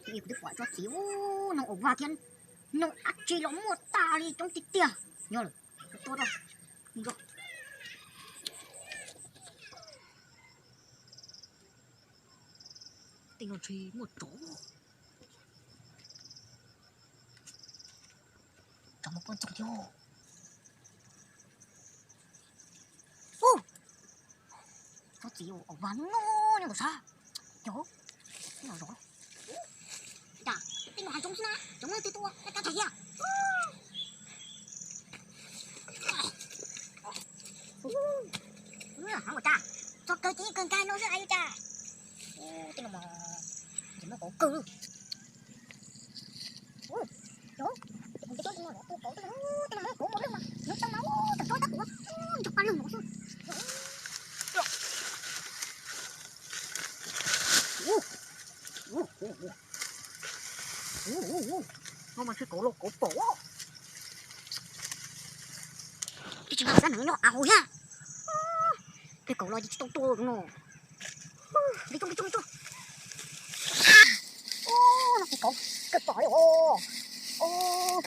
Kuv twb pom tsob txiv, noog au vas thiab noog dab tsi los muaj tas li coob tiag tiag. Nyob lawm, tua rau. Tej no ntshe muaj tsov. Tsov muaj poj ntxoog thiab. Ub, tsob txiv au vas no nyob ntawm sab. Yog, no zov. Cas tej no hav zoov xwb na, cov muaj twg tua, kab kab thais thiab. Ua cas, txog kawg ces yeej kawg nkaus no xwb, hais li cas. Tej no mas muaj kauv kawg. Tej no muaj kauv, tej no muaj kauv mas leej mas nws tau mas, tag tsob tab kuv nrog paj leeg no xwb. No mas ntshe kauv los kauv pom. Twb tsis nqa xab nees nyob av haus thiab. Peb kauv los tsis tau tua no. Peb coj, peb coj, peb coj. Ub, no ces kauv kawg pom li os. Ub,